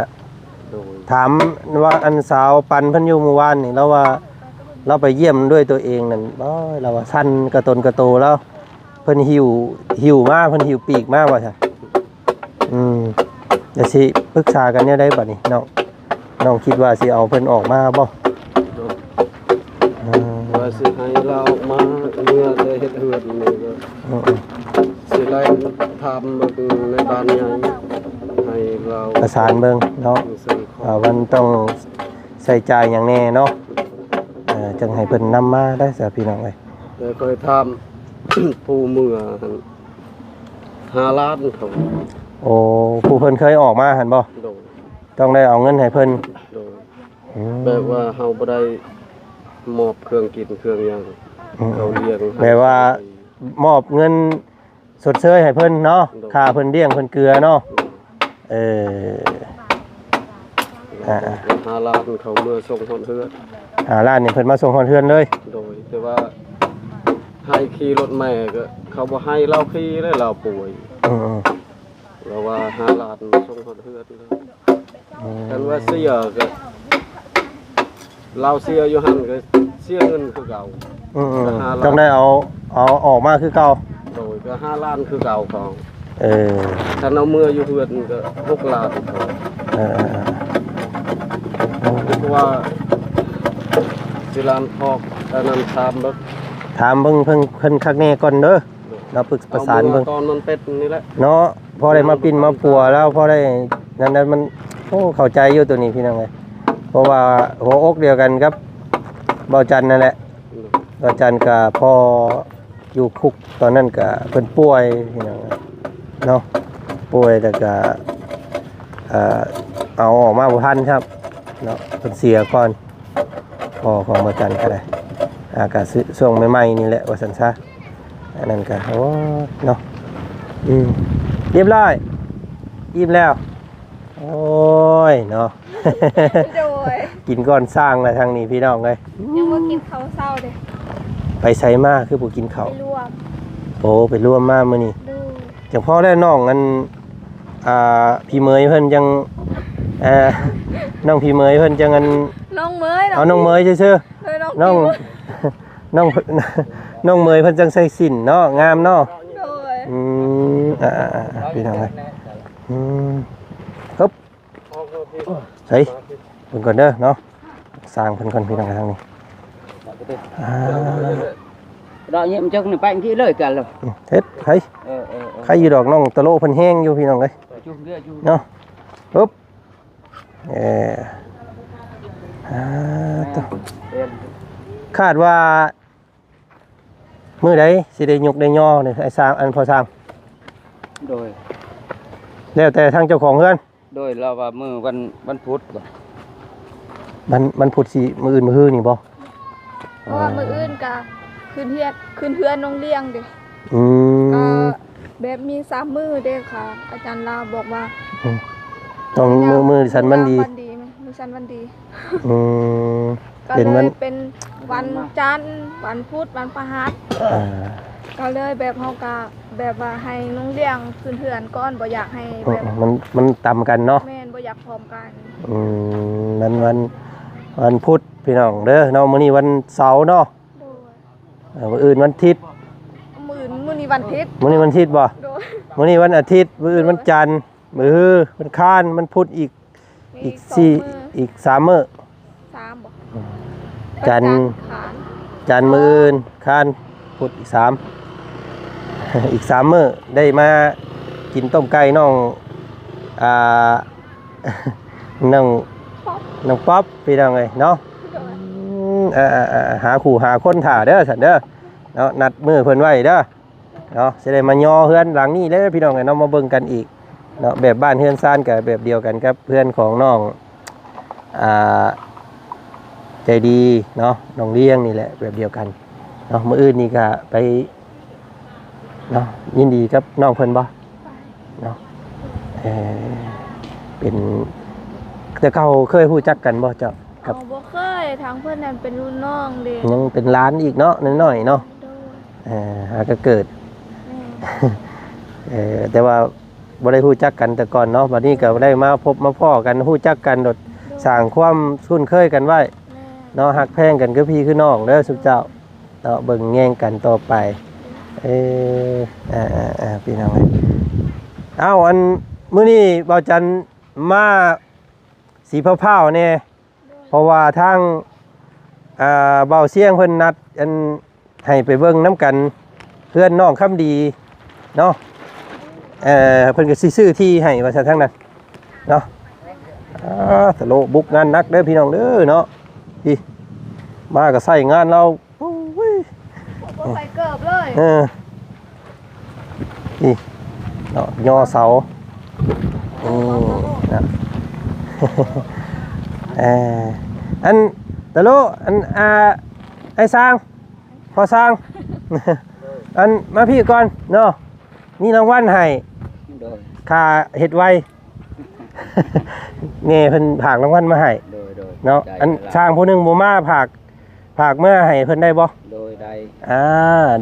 ໂດຍ ຖາມວ່າອັນສາວປັນເພິ່ນຢູ່ມື້ວານນີ້ ລາວວ່າລາວໄປຢ້ຽມດ້ວຍຕົວເອງນັ້ນ ໂອ້ຍ ລາວວ່າສັ່ນກະຕົນກະໂຕລາວ ເພິ່ນຫິ້ວ ຫິ້ວມາ ເພິ່ນຫິ້ວປີກມາວ່າຊັ້ນ. ອືມ ແລ້ວຊິປຶກສາກັນແນວໃດບັດນີ້ນ້ອງ? ນ້ອງຄິດວ່າຊິເອົາເພິ່ນອອກມາບໍ່? ໂດຍ ຊິໃຫ້ລາວອອກມາເມື່ອແຕ່ເຮັດເຮືອນນີ້ກໍ ເອີ ຊິໄລ່ຖາມເບິ່ງໃນບ້ານໃຫຍ່ ໃຫ້ລາວ ປະສານເບິ່ງເນາະ ເຊິ່ງ ວ່າມັນຕ້ອງໃຊ້ຈ່າຍຫຍັງແດ່ເນາະ ເອີ ຈັ່ງໃຫ້ເພິ່ນນຳມາໄດ້ຊະ ພີ່ນ້ອງເອີຍ. ແຕ່ຂ້ອຍຖາມຜູ້ເມືອຫັ້ນ ຫ້າລ້ານເຂົາ. ໂອ້ ຜູ້ເພິ່ນເຄີຍອອກມາຫັ້ນບໍ່? ໂດຍ. ຕ້ອງໄດ້ເອົາເງິນໃຫ້ເພິ່ນ. ໂດຍ. ອືມ ແບບວ່າເຮົາບໍ່ໄດ້ມອບເຄື່ອງກິນເຄື່ອງຫຍັງ ອືມ ເຂົາລ້ຽງ ແບບວ່າມອບເງິນຊົດເຊີຍໃຫ້ເພິ່ນເນາະ. ໂດຍ. ຄ່າເພິ່ນລ້ຽງເພິ່ນເກືອເນາະ. ໂດຍ. ເອີ ອ່າໆ ຫ້າລ້ານເຂົາເມືອສົ່ງຮອດເຮືອນ. ຫ້າລ້ານນີ້ເພິ່ນມາສົ່ງຮອດເຮືອນເລີຍ? ໂດຍ. ແຕ່ວ່າໃຫ້ຂີ່ລົດແມ່ກໍເຂົາບໍ່ໃຫ້ລາວຂີ່ເລີຍ ລາວປ່ວຍ. ອືມໆ. ລາວວ່າຫ້າລ້ານມາສົ່ງຮອດເຮືອນເລີຍ. ອືມ ຄັນວ່າເສຍກໍ ລາວເສຍຢູ່ຫັ້ນກໍເສຍເງິນຄືເກົ່າ. ອືມໆ ກໍຫ້າລ້ານ ຕ້ອງໄດ້ເອົາ ເອົາອອກມາຄືເກົ່າ. ໂດຍ. ກໍຫ້າລ້ານຄືເກົ່າເຂົາ. ເອີ ຄັນເອົາເມືອຢູ່ເຮືອນກໍຫົກລ້ານເຂົາ. ເອີໆໆ ເພາະວ່າຊິລານພອກ ອັນນັ້ນຖາມເບິ່ງ ຖາມເບິ່ງເພິ່ນ ເພິ່ນຄັກແນ່ກ່ອນເດີ. ເນາະ ປຶກປະສານເບິ່ງ ເອົາເມືອຕອນມັນເປັດນີ້ແຫຼະເນາະ ພໍໄດ້ມາປິ່ນມາປົວແລ້ວ ພໍໄດ້ນັ້ນແຫຼະ. ມັນ ໂອ້ ເຂົ້າໃຈຢູ່ໂຕນີ້ພີ່ນ້ອງເອີຍ ເພາະວ່າຫົວອົກດຽວກັນກັບບ່າວຈັນນັ້ນແຫຼະ. ອືມ ບ່າວຈັນກໍພໍຢູ່ຄຸກ ຕອນນັ້ນກໍເພິ່ນປ່ວຍພີ່ນ້ອງເນາະ ປ່ວຍແລ້ວກໍ ເອີ ເອົາອອກມາບໍ່ທັນຊ້ຳເນາະ ເພິ່ນເສຍກ່ອນ. ພໍ່ຂອງບ່າວຈັນກໍໄດ້ ອ່າ ກໍຊ- ຊ່ວງໃໝ່ໆນີ້ແຫຼະວ່າຊັ້ນຊະ. ອັນນັ້ນກໍ ໂອ້ ເນາະ ອືມ ຮຽບຮ້ອຍ ອີ່ມແລ້ວ. ໂອ້ຍ ເນາະ ໂດຍ ກິນກ່ອນຊ່າງລະທາງນີ້ພີ່ນ້ອງເອີຍ ຍັງບໍ່ກິນເຂົ້າເຊົ້າເດ້. ໄປໃສມາຄືບໍ່ກິນເຂົ້າ? ໄປລວມ. ໂອ້ ໄປລວມມາມື້ນີ້. ໂດຍ. ຈັ່ງພໍແລ້ວ ນ້ອງອັນ ອ່າ ພີ່ເໝີຍເພິ່ນຈັ່ງ ເອີ ນ້ອງພີ່ເໝີຍເພິ່ນຈັ່ງອັນ ນ້ອງເໝີຍ ເອົາ ນ້ອງເໝີຍຊື່ໆ. ໂດຍ. ນ້ອງ ນ້ອງ ພີ່ເໝີຍ ນ້ອງ ນ້ອງເໝີຍເພິ່ນຈັ່ງໃສ່ສິ້ນເນາະ ງາມເນາະ. ໂດຍ. ອືມ ອ່າໆໆ ພີ່ນ້ອງເອີຍ ອືມ ຮຶບ ໃສ່ເບິ່ງກ່ອນເດີເນາະ ສ້າງເພິ່ນກ່ອນ ພີ່ນ້ອງ ທາງນີ້. ອ່າ ດອກນີ້ມັນຈັກນີ້ໄປທີ່ເລີຍກັນລະ ເຮັດໃຜ ເອີໆໆ ໃຄຢູ່ດອກ ນ້ອງຕະໂລະເພິ່ນແຮງຢູ່ ພີ່ນ້ອງເອີຍ ເນາະ. ຮຶບ ເອີ ອ່າ ໂຕ ຄາດວ່າ ມື້ໃດຊິໄດ້ຍົກໄດ້ຍໍນີ້ ອ້າຍຊ່າງ ອັນພໍ່ຊ່າງ? ໂດຍ. ແລ້ວແຕ່ທາງເຈົ້າຂອງເຮືອນ? ໂດຍ. ລາວວ່າມື້ວັນ ວັນພຸດບໍ່? ວັນ ວັນພຸດຊິ ມື້ອື່ນ ມື້ຮືນີ້ບໍ່? ເພາະວ່າມື້ອື່ນກະຂຶ້ນເຮືອນ ຂຶ້ນເຮືອນນ້ອງລ້ຽງເດ້. ອືມ ກະແບບມີສາມມື້ເດ້ຄ່ະ ອາຈານລາວບອກວ່າ ອືມ ຕ້ອງມື້ ມື້ສັນວັນດີ ມື້ສັນວັນດີ. ອືມ ກໍເລີຍເປັນວັນຈັນ ວັນພຸດ ວັນພະຫັດ ອ່າ ກໍເລີຍແບບເຮົາກະແບບວ່າໃຫ້ນ້ອງລ້ຽງຂຶ້ນເຮືອນກ່ອນ ບໍ່ຢາກໃຫ້ແບບ ອືມ ມັນ ມັນຕຳກັນເນາະ. ແມ່ນ ບໍ່ຢາກພ້ອມກັນ. ອືມ ວັນ ວັນ ວັນພຸດພີ່ນ້ອງເດີເນາະ ມື້ນີ້ວັນເສົາເນາະ. ໂດຍ. ເອີ ມື້ອື່ນວັນທິດ ມື້ອື່ນ ມື້ນີ້ວັນທິດ ມື້ນີ້ວັນທິດບໍ່? ໂດຍ. ມື້ນີ້ວັນອາທິດ ມື້ອື່ນວັນຈັນ ມື້ຮືວັນຄານ ວັນພຸດອີກ ອີກສີ່ ອີກສາມມື້ ສາມບໍ່? ອືມ ຈັນ ຈັນ ມື້ອື່ນ ຄານ ພຸດ ອີກສາມ ອີກສາມມື້ ໄດ້ມາກິນຕົ້ມໄກ່ນ້ອງ ອ່າ ນ້ອງ ນ້ອງປັອບ ພີ່ນ້ອງເອີຍເນາະ. ໂດຍ. ອືມ ເອີໆໆ ຫາຄູ່ຫາຄົນຖ້າເດີຊັ້ນເດີເນາະ ນັດມື້ເພິ່ນໄວ້ເດີ. ເນາະ ຊິໄດ້ມາຍໍເຮືອນຫຼັງນີ້ເລີຍພີ່ນ້ອງເອີຍເນາະ ມາເບິ່ງກັນອີກເນາະ. ແບບບ້ານເຮືອນຊານກໍແບບດຽວກັນກັບເຮືອນຂອງນ້ອງ ອ່າ ໃຈດີເນາະ ນ້ອງລ້ຽງນີ້ແຫຼະ ແບບດຽວກັນເນາະ. ມື້ອື່ນນີ້ກໍໄປເນາະ ຍິນດີກັບນ້ອງເພິ່ນບໍ່? ໄປເນາະ. ເອີ ເປັນ ແຕ່ເກົ່າເຄີຍຮູ້ຈັກກັນບໍ່ເຈົ້າ? ກັບ ເອົາ ບໍ່ເຄີຍ ທາງເພິ່ນນັ້ນເປັນລຸ້ນນ້ອງເດ້ ຍັງເປັນຫຼານອີກເນາະ ນ້ອຍໆເນາະ. ໂດຍ. ເອີ ຫາກໍເກີດ ແມ່ນ ເອີ ແຕ່ວ່າບໍ່ໄດ້ຮູ້ຈັກກັນແຕ່ກ່ອນເນາະ ບັດນີ້ກໍໄດ້ມາພົບມາພໍ້ກັນ ຮູ້ຈັກກັນໂດດ ໂດຍ ສ້າງຄວາມຄຸ້ນເຄີຍກັນໄວ້ ແມ່ນ ເນາະ ຮັກແພງກັນຄືພີ່ຄືນ້ອງເດີ ໂດຍ ຊຸມເຈົ້າເນາະ ເບິ່ງແຍງກັນຕໍ່ໄປ. ເອີ ອ່າໆໆ ພີ່ນ້ອງເອີຍ ເອົ້າ ອັນ ມື້ນີ້ບ່າວຈັນມາສີຟ້າວໆແດ່ ເພາະວ່າທາງ ອ່າ ບ່າວຊຽງເພິ່ນນັດ ອັນ ໃຫ້ໄປເບິ່ງນຳກັນ ເຮືອນນ້ອງຄຳດີເນາະ. ເອີ ເພິ່ນກໍຊິຊື້ທີ່ໃຫ້ວ່າຊັ້ນທາງນັ້ນເນາະ. ອ່າ ຕະໂລະບຸກງານໜັກເດີພີ່ນ້ອງເດີເນາະ. ນີ້ ມາກໍໃຊ້ງານລາວ ໂອ້ຍ ບໍ່ໃສ່ເກີບເລີຍ. ເອີ ນີ້ເນາະ ຍໍເສົາ ນີ້ນະ. ເອີ ອັນ ຕະໂລະ ອັນ ອ່າ ອ້າຍຊ່າງ ພໍ່ຊ່າງ ອັນ ມາພີ້ກ່ອນເນາະ ມີລາງວັນໃຫ້ ໂດຍ ຄ່າເຮັດໄວ ແມ່ເພິ່ນຝາກລາງວັນມາໃຫ້ ໂດຍ ໂດຍ ເນາະ. ຂອບໃຈ ອັນ ຫຼາຍໆ ຊ່າງຜູ້ໜຶ່ງບໍ່ມາ ຝາກ ຝາກເມືອໃຫ້ເພິ່ນໄດ້ບໍ່? ໂດຍ ໄດ້. ອ່າ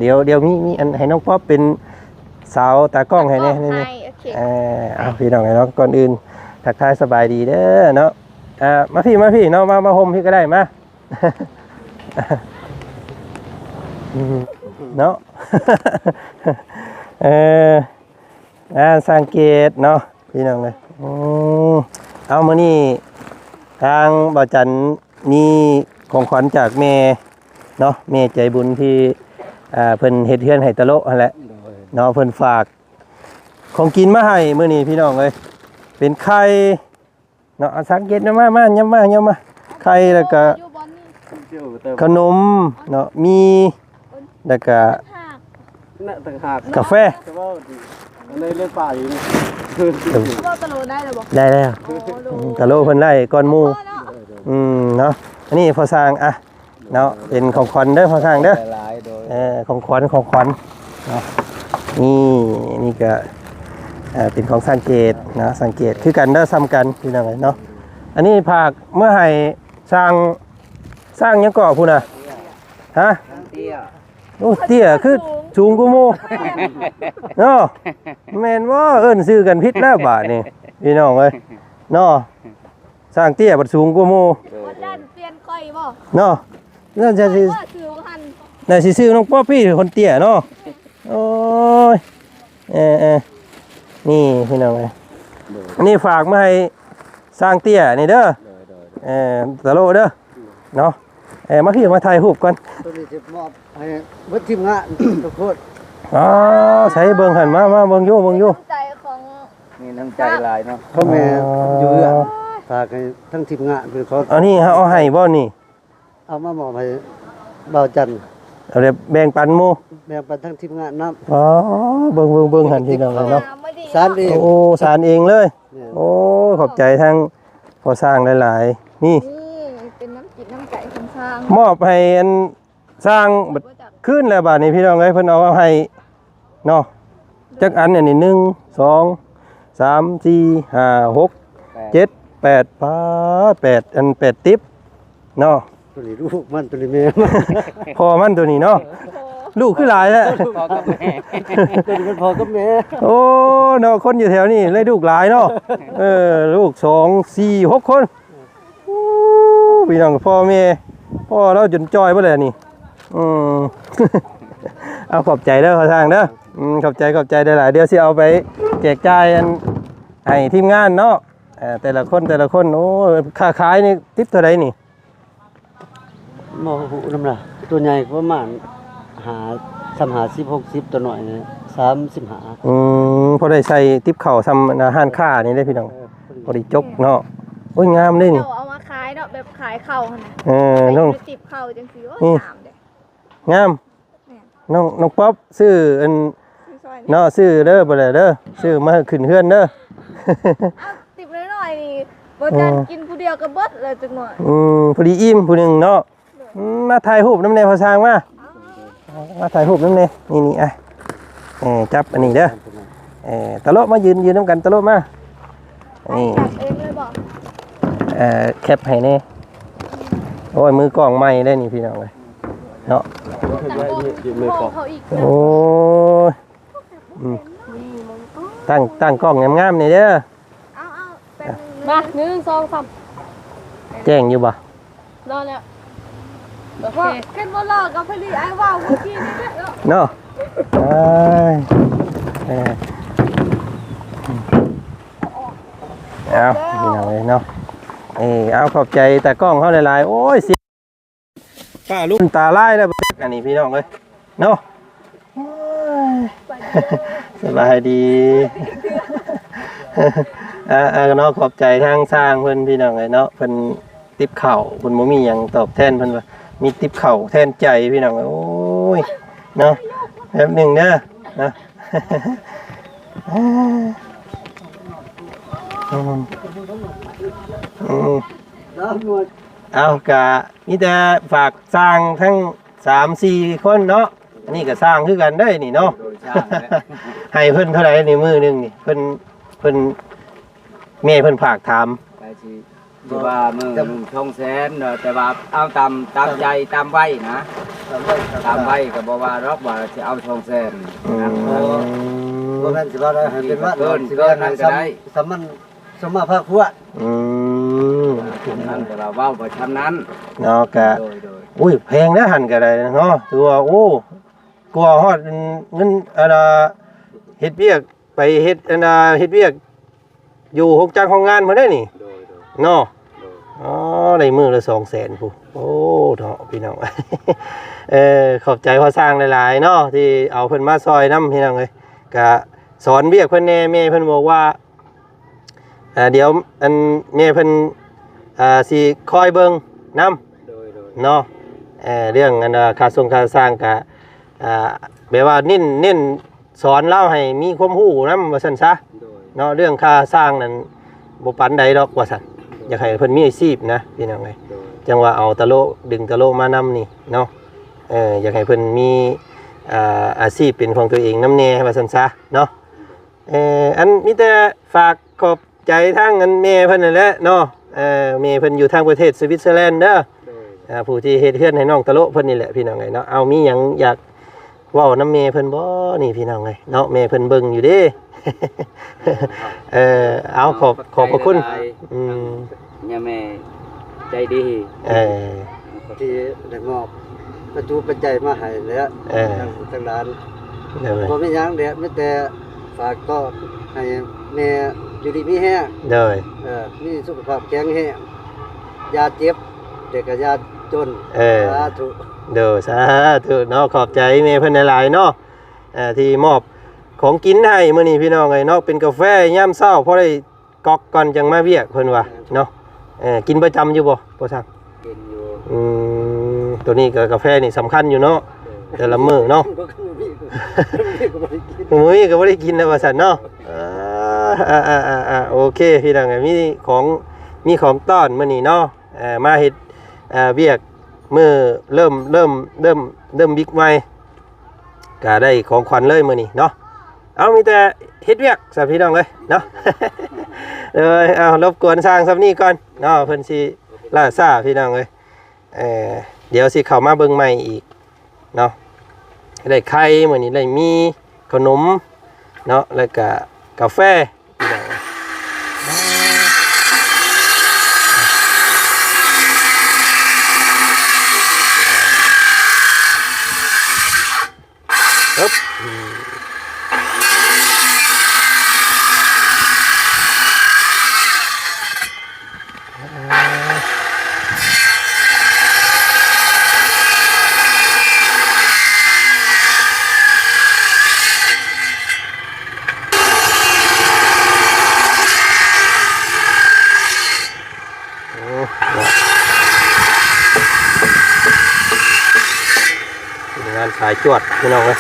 ດຽວ ດຽວມີ ມີອັນໃຫ້ນ້ອງປັອບເປັນສາວຕາກ້ອງໃຫ້ແດ່. ຕາກ້ອງໃຫ້ ນີ້ ນີ້ ໃຫ້ ໂອເຄ ເອີ ເອົາ ພີ່ນ້ອງເນາະ ກ່ອນອື່ນທັກທາຍສະບາຍດີເດີເນາະ. ອ່າ ມາພີ້ ມາພີ້ເນາະ ມາ ມາຮົ່ມພີ້ກໍໄດ້ ມາ ເນາະ. ເອີ ອ່າ ສັງເກດເນາະ ພີ່ນ້ອງເອີຍ. ອືມ ເອົາ ມື້ນີ້ທາງບ່າວຈັນມີຂອງຂວັນຈາກແມ່ເນາະ ແມ່ໃຈບຸນທີ່ ອ່າ ເພິ່ນເຮັດເຮືອນໃຫ້ຕະໂລະຫັ້ນແຫຼະ ໂດຍ ເນາະ. ເພິ່ນຝາກຂອງກິນມາໃຫ້ມື້ນີ້ ພີ່ນ້ອງເອີຍ ເປັນໄຂ່ ເນາະ. ເອົາ ສັງເກດນຳ ມາ ມາ ຫຍັບມາ ຫຍັບມາ ໄຂ່ ແລ້ວກະ ຢູ່ບ່ອນນີ້ ຂະໜົມເນາະ ມີ ແລ້ວກະ ຕ່າງຫາກ ກາແຟ ແຕ່ວ່າອັນໃດເລື່ອງປາອີກ ເວົ້າຕະໂລໄດ້ແລ້ວບໍ່? ໄດ້ແລ້ວ. ອໍ ໂດຍ ອືມ ຕະໂລເພິ່ນໄດ້ກ່ອນໝູ່ ພໍເນາະ. ອືມ ເນາະ ອັນນີ້ພໍ່ຊ່າງ ອ່ະ ເນາະ ເປັນຂອງຂວັນເດີພໍ່ຊ່າງເດີ ຫຼາຍໆ ໂດຍ ເອີ ຂອງຂວັນ ຂອງຂວັນເນາະ. ນີ້ ນີ້ກະ ເອີ ເປັນຂອງສັງເກດເນາະ ສັງເກດຄືກັນເດີ ສ່ຳກັນ ພີ່ນ້ອງເອີຍເນາະ. ອັນນີ້ຝາກເມືອໃຫ້ຊ່າງ ຊ່າງຫຍັງເກາະພຸ້ນນະ? ຮະ? ເຕ້ຍ ໂອ້ ເຕ້ຍ ຄືສູງກວ່າໝູ່ເນາະ. ແມ່ນບໍ່? ເອີ້ນຊື່ກັນຜິດແລ້ວບາດນີ້ ພີ່ນ້ອງເອີຍເນາະ. ຊ່າງເຕ້ຍບັດສູງກວ່າໝູ່ ໂດຍ ບໍ່ຈັນປ່ຽນຂ້ອຍບໍ່ເນາະ. ນັ້ນຈະຊິ ວ່າຊື່ຫັ້ນ ນັ້ນຊິຊື່ນ້ອງປັອບປີ້ຄົນເຕ້ຍເນາະ. ໂອ້ຍ ເອີໆ ນີ້ພີ່ນ້ອງເອີຍ ໂດຍ ອັນນີ້ຝາກມາໃຫ້ຊ່າງເຕ້ຍນີ້ເດີ ໂດຍໆ ເອີ ຕະໂລະເດີເນາະ. ເອີ ມາພີ້ ມາຖ່າຍຮູບກ່ອນ ໂຕນີ້ຊິມອບ ໃຫ້ເບິດທີມງານທຸກຄົນ. ອໍ ໃສເບິ່ງຫັ້ນ ມາ ມາເບິ່ງຢູ່ ເບິ່ງຢູ່ ໃຈຂອງ ມີນ້ຳໃຈຫຼາຍເນາະ ພໍ່ແມ່ ອໍ ຢູ່ເຮືອນ ຝາກໃຫ້ທັງທີມງານເພິ່ນຂໍ. ອັນນີ້ເຮົາເອົາໃຫ້ບໍ່ນີ້? ເອົາມາມອບໃຫ້ບ່າວຈັນ ເອົາແບບແບ່ງປັນໝູ່ ແບ່ງປັນທັງທີມງານນຳ. ອໍ ເບິ່ງ ເບິ່ງ ເບິ່ງຫັ້ນ ພີ່ນ້ອງເອີຍເນາະ ສານເອງ ໂອ້ ສານເອງເລີຍ ແມ່ນ ໂອ້ ຂອບໃຈທາງພໍ່ຊ່າງຫຼາຍໆ ນີ້ ນີ້ເປັນນ້ຳຈິດນ້ຳໃຈຂອງຊ່າງ ມອບໃຫ້ອັນ ຊ່າງ ເບິດຄືນແລ້ວບາດນີ້ ພີ່ນ້ອງເອີຍ ເພິ່ນເອົາມາໃຫ້ເນາະ. ຈັກອັນອັນນີ້ ໜຶ່ງ ສອງ ສາມ ສີ່ ຫ້າ ຫົກ ເຈັດ ແປດ ປາດ ແປດອັນ ແປດຕິບເນາະ. ໂຕນີ້ລູກມັນ ໂຕນີ້ແມ່ມັນ ພໍ່ມັນໂຕນີ້ເນາະ. ເອີ ລູກຄືຫຼາຍແທ້ ພໍ່ກັບແມ່ ໂຕນີ້ເປັນພໍ່ກັບແມ່. ໂອ້ ເນາະ ຄົນຢູ່ແຖວນີ້ເລີຍລູກຫຼາຍເນາະ. ເອີ ລູກສອງ ສີ່ ຫົກຄົນ. ໂອ້ ພີ່ນ້ອງ ພໍ່ແມ່ ພໍ່ລາວຈົນຈ່ອຍເບິດແລ້ວນີ້. ອືມ ເອົາ ຂອບໃຈເດີພໍ່ຊ່າງເດີ. ອືມ ຂອບໃຈ ຂອບໃຈຫຼາຍໆ ດຽວຊິເອົາໄປແຈກຈ່າຍອັນ ໃຫ້ທີມງານເນາະ. ເອີ ແຕ່ລະຄົນ ແຕ່ລະຄົນ ໂອ້ ຄ່າຂາຍນີ້ຕິບເທົ່າໃດນີ້? ບໍ່ຮູ້ນຳລະ ຕົວໃຫຍ່ປະມານຫ້າ ສາມ ຫ້າສິບ ຫົກສິບ ຕົວນ້ອຍນີ້ສາມສິບຫ້າ. ອືມ ພໍໄດ້ໃສ່ຕິບເຂົ້າສ່ຳຮ້ານຄ້ານີ້ເດ້ພີ່ນ້ອງ. ເອີ ພໍດີຈົກເນາະ. ໂອ້ຍ ງາມເດ້ນີ້ ເຈົ້າເອົາມາຂາຍເນາະ ແບບຂາຍເຂົ້າຫັ້ນນະ. ເອີ ໃສ່ ນ້ອງ ໃນຕິບເຂົ້າຈັ່ງຊີ້. ໂອ້ຍ ນີ້ ງາມເດ້ ງາມ. ແມ່ນ ນ້ອງ ນ້ອງປັອບ ຊື້ອັນ ຊື້ຊ່ອຍນີ້ ເນາະ ຊື້ເດີ ບໍ່ແລະເດີ ຊື້ມາຂຶ້ນເຮືອນເດີ. ເອົາ ຕິບນ້ອຍໆນີ້ ບໍ່ຈັນ ເອີ ກິນຜູ້ດຽວກໍເບິດແລ້ວຈັກໜ້ອຍ. ອືມ ພໍດີອີ່ມຜູ້ໜຶ່ງເນາະ. ໂດຍ ອືມ ມາຖ່າຍຮູບນຳແດ່ພໍ່ຊ່າງ ມາ ເອົາ ມາຖ່າຍຮູບນຳແດ່. ນີ້ໆ ອ່ະ ເອີ ຈັບອັນນີ້ເດີ. ເອີ ຕະໂລະ ມາຢືນ ຢືນນຳກັນ ຕະໂລະ ມາ. ນີ້ ຈັບເອງເລີຍບໍ່? ເອີ ແຄັບໃຫ້ແດ່. ໂອ້ຍ ມືກ້ອງໃໝ່ເດ້ນີ້ ພີ່ນ້ອງເອີຍເນາະ. ຈັບກ້ອງ ໂອ້ຍ ອືມ ຕັ້ງ ຕັ້ງກ້ອງງາມໆ ນີ້ເດີ. ເອົາ ເອົາ ແປັບໜຶ່ງ ມາ ໜຶ່ງ ສອງ ສາມ ແຈ້ງຢູ່ບໍ່? ລໍແລ້ວ ໂອເຄ ເຫັນບໍ່ລໍກໍພໍດີອ້າຍເວົ້າເມື່ອກີ້ນີ້ເນາະ ເນາະ. ເອີຍ ເອີ ເອົາ ພີ່ນ້ອງເອີຍເນາະ. ເອີ ເອົາ ຂອບໃຈຕາກ້ອງເຮົາຫຼາຍໆ. ໂອ້ຍ ສຽງ ປ້າລຸກຕາລາຍແລ້ວ ອັນນີ້ພີ່ນ້ອງເອີຍເນາະ. ໂອ້ຍ ສະບາຍດີ. ອ່າໆ ເນາະ ຂອບໃຈທາງຊ່າງເພິ່ນພີ່ນ້ອງເອີຍເນາະ ເພິ່ນຕິບເຂົ້າ ເພິ່ນບໍ່ມີຫຍັງຕອບແທນ ເພິ່ນວ່າມີຕິບເຂົ້າແທນໃຈພີ່ນ້ອງເອີຍ. ໂອ້ຍ ເນາະ ແປັບໜຶ່ງເດີເນາະ. ອືມ ອືມ ເອົາ ກະມີແຕ່ຝາກຊ່າງທັງສາມສີ່ຄົນເນາະ. ອັນນີ້ກໍຊ່າງຄືກັນເດ້ນີ້ເນາະ. ໂດຍ ຊ່າງແຫຼະ. ໃຫ້ເພິ່ນເທົ່າໃດນີ້ມື້ໜຶ່ງນີ້? ເພິ່ນ ເພິ່ນ ແມ່ເພິ່ນຝາກຖາມ ກໍຊິ ຊິວ່າມື້ໜຶ່ງສອງແສນເນາະ ແຕ່ວ່າເອົາຕາມ ຕາມໃຈ ຕາມໄວນະ ຕາມໄວ ຕາມໄວກໍບໍ່ວ່າດອກວ່າຊິເອົາສອງແສນ. ອືມ ບໍ່ແມ່ນຊິວ່າໄດ້ໃຫ້ເປັນວັດ ເກີນ ເກີນນັ້ນກໍໄດ້ ສ່ຳມັນ ສົມມາພາຄວນ. ອືມ ນັ້ນກໍເວົ້າໄປຊ່ຳນັ້ນເນາະ. ກະ ໂດຍ ໂດຍ ໂອ້ຍ ແພງເດ້ຫັ້ນກໍໄດ້ເນາະ ຖືວ່າ ໂອ້ ກວ່າຮອດເງິນ ອັນນ່າ ເຮັດວຽກ ໄປເຮັດ ອັນນ່າ ເຮັດວຽກຢູ່ໂຮງຈັກໂຮງງານພຸ້ນເດ້ນີ້. ໂດຍ ໂດຍ ເນາະ. ໂດຍ ອໍ ໄດ້ມື້ລະສອງແສນພຸ້ນ. ໂອ້ ເນາະ ພີ່ນ້ອງ ເອີ ຂອບໃຈພໍ່ຊ່າງຫຼາຍໆເນາະ ທີ່ເອົາເພິ່ນມາຊ່ອຍນຳ ພີ່ນ້ອງເອີຍ. ກະສອນວຽກເພິ່ນແດ່ ແມ່ເພິ່ນບອກວ່າ ອ່າ ດຽວ ອັນ ແມ່ເພິ່ນ ອ່າ ຊິຄອຍເບິ່ງນຳ. ໂດຍ ໂດຍ ເນາະ. ເອີ ເລື່ອງ ອັນ ອ່າ ຄ່າສົ່ງຄ່າຊ່າງກະ ອ່າ ແບບວ່າເນັ້ນ ເນັ້ນສອນລາວໃຫ້ມີຄວາມຮູ້ນຳວ່າຊັ້ນຊະ. ໂດຍ ເນາະ ເລື່ອງຄ່າຊ່າງນັ້ນບໍ່ປານໃດດອກວ່າຊັ້ນ. ໂດຍ ຢາກໃຫ້ເພິ່ນມີອາຊີບນະ ພີ່ນ້ອງເອີຍ. ໂດຍ ຈັ່ງວ່າເອົາຕະໂລ ດຶງຕະໂລມານຳນີ້ເນາະ. ເອີ ຢາກໃຫ້ເພິ່ນມີ ອ່າ ອາຊີບເປັນຂອງຕົວເອງນຳແດ່ວ່າຊັ້ນຊະເນາະ. ເອີ ອັນ ມີແຕ່ຝາກຂອບໃຈທາງ ອັນ ແມ່ເພິ່ນນັ້ນແຫຼະເນາະ. ເອີ ແມ່ເພິ່ນຢູ່ທາງປະເທດສະວິດເຊີແລນເດີ. ໂດຍ ອ່າ ຜູ້ທີ່ເຮັດເຮືອນໃຫ້ນ້ອງຕະໂລເພິ່ນນີ້ແຫຼະ ພີ່ນ້ອງເອີຍເນາະ. ເອົາ ມີຫຍັງຢາກເວົ້ານຳແມ່ເພິ່ນບໍ່ນີ້ ພີ່ນ້ອງເອີຍເນາະ? ແມ່ເພິ່ນເບິ່ງຢູ່ເດ້. ເອີ ເອົາ ຂອບ ຂອບພະຄຸນ. ອືມ ຍາແມ່ໃຈດີ ເອີ ທີ່ໄດ້ມອບປັດຈຸປັດໄຈມາໃຫ້ແຫຼະ ເອີ ທາງ ທາງຫຼານ. ໂດຍ ບໍ່ມີຫຍັງແຫຼະ ມີແຕ່ຝາກຕໍ່ໃຫ້ແມ່ຢູ່ດີມີແຮງ. ໂດຍ ເອີ ມີສຸຂະພາບແຂງແຮງ ຢ່າເຈັບ ແຕ່ກໍຢ່າຈົນ. ເອີ ສາທຸ. ໂດຍ ສາທຸເນາະ. ຂອບໃຈແມ່ເພິ່ນຫຼາຍໆເນາະ ເອີ ທີ່ມອບຂອງກິນໃຫ້ມື້ນີ້ ພີ່ນ້ອງເອີຍເນາະ. ເປັນກາແຟຍາມເຊົ້າ ພໍໄດ້ ກອກກ່ອນຈັ່ງມາວຽກເພິ່ນວ່າເນາະ. ເອີ ກິນປະຈຳຢູ່ບໍ່ ພໍ່ຊ່າງ? ກິນຢູ່. ອືມ ໂຕນີ້ກໍກາແຟນີ້ສຳຄັນຢູ່ເນາະ ເອີ ແຕ່ລະມື້ເນາະ. ບໍ່ມີກໍບໍ່ໄດ້ກິນ ບໍ່ມີກໍບໍ່ໄດ້ກິນແລ້ວວ່າຊັ້ນເນາະ. ເອີ ອ່າໆໆໆ ໂອເຄ ພີ່ນ້ອງເອີຍ ມີຂອງ ມີຂອງຕ້ອນມື້ນີ້ເນາະ. ເອີ ມາເຮັດ ເອີ ວຽກມື້ເລີ່ມ ເລີ່ມ ເລີ່ມ ເລີ່ມວິກໃໝ່ ກະໄດ້ຂອງຂວັນເລີຍມື້ນີ້ເນາະ. ເອົາ ມີແຕ່ເຮັດວຽກຊະພີ່ນ້ອງເອີຍເນາະ. ເອີຍ ເອົາ ລົບກວນຊ່າງຊ່ຳນີ້ກ່ອນເນາະ ເພິ່ນຊິລ່າຊ້າພີ່ນ້ອງເອີຍ. ເອີ ດຽວຊິເຂົ້າມາເບິ່ງໃໝ່ອີກເນາະ. ໄດ້ໄຂ່ມື້ນີ້ ໄດ້ໝີ່ ເຂົ້າໜົມເນາະ ແລ້ວກະກາແຟ. ທີມງານສາຍຈວດ ພີ່ນ້ອງເອີຍ.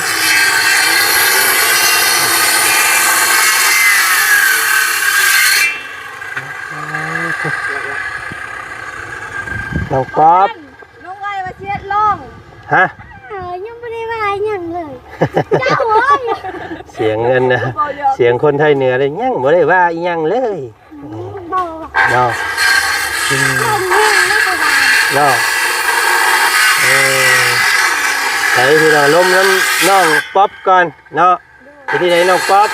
ນ້ອງກອບ ນ້ອງໄວວ່າຊິເຮັດລອງ. ຮະ? ເອີ ຍັງບໍ່ໄດ້ວ່າອີ່ຫຍັງເລີຍ. ເຈົ້າເອີຍ ສຽງເງິນນະ ບໍ່ຢອກ ສຽງຄົນໄທເໜືອເລີຍ ຍັງບໍ່ໄດ້ວ່າອີ່ຫຍັງເລີຍ. ອືມ ບໍ່ ເນາະ ອືມ ເຈົ້າແມ່ນນະ ເນາະ. ເອີ ໃສ່ພີ່ນ້ອງລົມນຳນ້ອງປັອບກ່ອນເນາະ. ເປັນຈັ່ງໃດນ້ອງປັອບ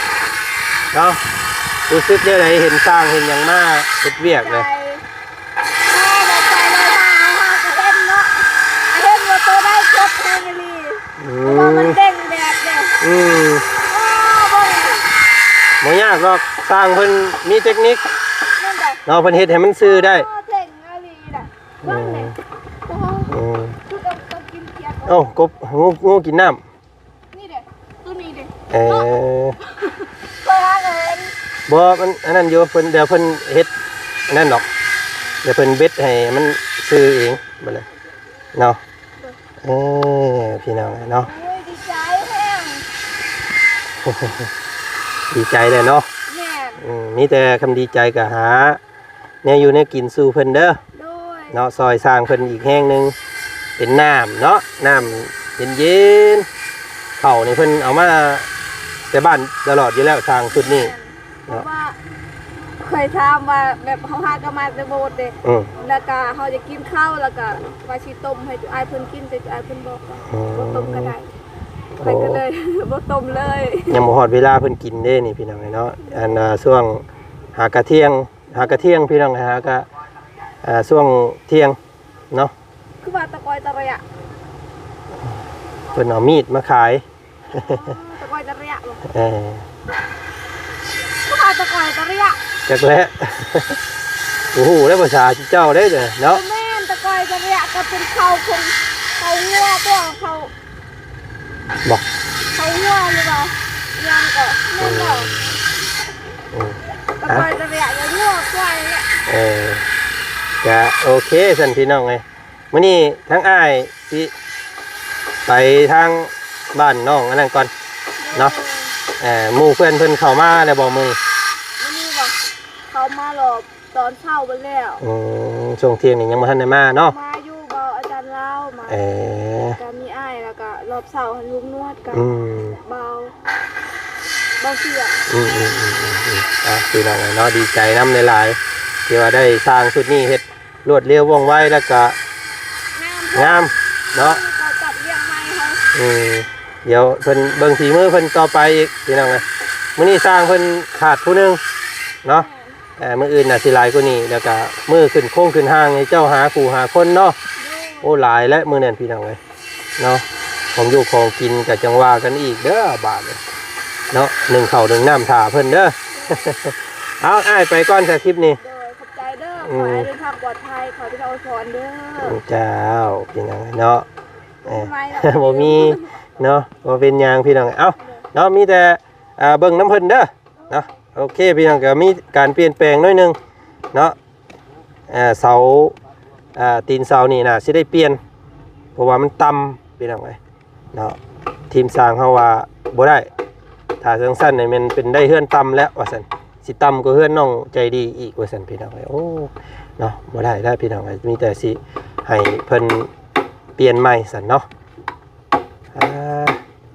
ເນາະ ຮູ້ສຶກແນວໃດ ເຫັນຊ່າງເຫັນຫຍັງມາເຮັດວຽກເລີຍ? ດີໃຈ ເອີ ດີໃຈເລີຍ ຖ້າໃຫ້ເຮົາກໍເຫັນເນາະ ເຫັນວ່າໂຕໄດ້ກົດແຮງອີ່ຫຼີ. ອືມ ເພາະວ່າມັນເດັ່ງແດດເດ້. ອືມ ໂອ້ ເບິ່ງ ບໍ່ຍາກດອກ ຊ່າງເພິ່ນມີເຕັກນິກ ແມ່ນບໍ່ ເນາະ ເພິ່ນເຮັດໃຫ້ມັນຊື່ໄດ້. ໂອ້ ເກັ່ງອີ່ຫຼີນະ ເບິ່ງແດ່. ອືມ ໂອ້ ອືມ ຄືກັບ ເອົ້າ ກົບ ງູ ງູກິນນ້ຳ ນີ້ເດ້ ໂຕນີ້ເດ້ ເອີ ເພິ່ນຫາກໍເຫັນ ບໍ່ ມັນອັນນັ້ນຢູ່ ເພິ່ນ ດຽວເພິ່ນເຮັດອັນນັ້ນດອກ ດຽວເພິ່ນເບັດໃຫ້ມັນຊື່ເອງ ບັດນີ້ເນາະ. ເອີ ພີ່ນ້ອງເອີຍເນາະ ໂອ້ຍ ດີໃຈແຮງ ດີໃຈແຫຼະເນາະ ແມ່ນ ອືມ ມີແຕ່ຄຳດີໃຈກໍຫາແນວຢູ່ແນວກິນສູ່ເພິ່ນເດີ ໂດຍ ເນາະ ຊ່ອຍສ້າງເພິ່ນອີກແຮງໜຶ່ງ ເປັນນ້ຳເນາະ ນ້ຳເຢັນໆ ເຂົ້ານີ້ເພິ່ນເອົາມາແຕ່ບ້ານຕະຫຼອດຢູ່ແລ້ວ ສ້າງຊຸດນີ້ ແມ່ນ ເພາະວ່າເຄີຍຖາມວ່າແບບເຮົາຫາກໍມາແຕ່ໂບດເດ້ ອືມ ແລ້ວກໍເຮົາຢາກກິນເຂົ້າ ແລ້ວກໍວ່າຊິຕົ້ມໃຫ້ຈຸອ້າຍເພິ່ນກິນ ແຕ່ຈຸອ້າຍເພິ່ນບອກວ່າ ອືມ ບໍ່ຕົ້ມກໍໄດ້ ຂ້ອຍກໍເລີຍ ໂອ້ ບໍ່ຕົ້ມເລີຍ ຍັງບໍ່ຮອດເວລາເພິ່ນກິນເດ້ນີ້ ພີ່ນ້ອງເອີຍເນາະ ອັນ ອ່າ ຊ່ວງຫາກະທ່ຽງ ຫາກະທ່ຽງ ພີ່ນ້ອງ ຫາກະ ອ່າ ຊ່ວງທ່ຽງເນາະ ຄືວ່າຕະກອຍຕະເລຍ ເພິ່ນເອົາມີດມາຂາຍ ຕະກອຍຕະເລຍບໍ່ ເອີ ຄືວ່າຕະກອຍຕະເລຍ ຈັກແຫຼະ ບໍ່ຮູ້ແລ້ວພາສາເຈົ້າເດ້ເນາະ ບໍ່ແມ່ນຕະກອຍຕະເລຍ ກໍເປັນເຂົ້າຂອງ ເຂົ້າງົວບໍ່ ເຂົ້າ ບໍ່ ເຂົ້າງົວ ຫຼືວ່າຫຍັງກໍແມ່ນແລ້ວ ອືມ ຕະກອຍຕະເລຍ ງົວຄວາຍແຫຼະ ເອີ ກະໂອເຄຊັ້ນ ພີ່ນ້ອງເອີຍ ມື້ນີ້ທາງອ້າຍຊິໄປທາງບ້ານນ້ອງອັນນັ້ນກ່ອນເນາະ ເອີ ໝູ່ເພື່ອນເພິ່ນເຂົ້າມາແລ້ວບໍ່ມື້ນີ້ ມື້ນີ້ບໍ່ ເຂົ້າມາລອບ ຕອນເຊົ້າເບິດແລ້ວ ອືມ ຊ່ວງທ່ຽງນີ້ຍັງບໍ່ທັນໄດ້ມາເນາະ ມາຢູ່ ເບົາອາຈານລາວມາ ເອີ ກໍມີອ້າຍ ແລ້ວກໍລອບເຊົ້າຫັ້ນ ລຸງນວດກັບ ອືມ ເບົາ ເບົາເສຍ ອືມໆໆໆ ອ່ະ ພີ່ນ້ອງເອີຍເນາະ ດີໃຈນຳຫຼາຍໆ ທີ່ວ່າໄດ້ສ້າງຊຸດນີ້ ເຮັດລວດເລັວວ່ອງໄວ ແລ້ວກໍງາມ ງາມເນາະ ກໍຈັດວຽກໃໝ່ໃຫ້ ອືມ ດຽວເພິ່ນເບິ່ງຝີມືເພິ່ນຕໍ່ໄປອີກ ພີ່ນ້ອງເອີຍ ມື້ນີ້ຊ່າງເພິ່ນຂາດຜູ້ໜຶ່ງເນາະ ເອີ ມື້ອື່ນໜ້າຊິຫຼາຍກວ່ານີ້ ແລ້ວກະມື້ຂຶ້ນໂຄ້ງຂຶ້ນຫ້າງໃຫ້ເຈົ້າຫາຄູ່ຫາຄົນເນາະ ໂອ້ ຫຼາຍແລ້ວມື້ນັ້ນ ພີ່ນ້ອງເອີຍເນາະ ຂອງຢູ່ຂອງກິນກະຈັ່ງວ່າກັນອີກເດີບາດນີ້ເນາະ ໜຶ້ງເຂົ້າໜຶ້ງນ້ຳຖ້າເພິ່ນເດີ ເອົາ ອ້າຍໄປກ່ອນຊະ ຄລິບນີ້ ໂດຍ ຂອບໃຈເດີ ອືມ ຂໍໃຫ້ເດີນທາງປອດໄພ ຂໍໃຫ້ເຈົ້າອວຍພອນເດີ ເຈົ້າ ພີ່ນ້ອງເອີຍເນາະ ເອີ ບໍ່ມີເນາະ ບໍ່ເປັນຫຍັງ ພີ່ນ້ອງ ເອົ້າ ເນາະ ມີແຕ່ ອ່າ ເບິ່ງນຳເພິ່ນເດີ ເນາະ ໂອເຄ ພີ່ນ້ອງ ກໍມີການປ່ຽນແປງໜ້ອຍໜຶ່ງເນາະ ເອີ ເສົາ ອ່າ ຕີນເສົານີ້ໜ້າຊິໄດ້ປ່ຽນ ເພາະວ່າມັນຕ່ຳ ພີ່ນ້ອງເອີຍເນາະ ທີມຊ່າງເຮົາວ່າບໍ່ໄດ້ ຖ້າຈັ່ງຊັ້ນນີ້ແມ່ນເປັນໄດ້ເຮືອນຕ່ຳແລ້ວວ່າຊັ້ນ ຊິຕ່ຳກວ່າເຮືອນນ້ອງໃຈດີອີກວ່າຊັ້ນ ພີ່ນ້ອງເອີຍ ໂອ້ ເນາະ ບໍ່ໄດ້ແລ້ວ ພີ່ນ້ອງເອີຍ ມີແຕ່ຊິໃຫ້ເພິ່ນປ່ຽນໃໝ່ຊັ້ນເນາະ ອ່າ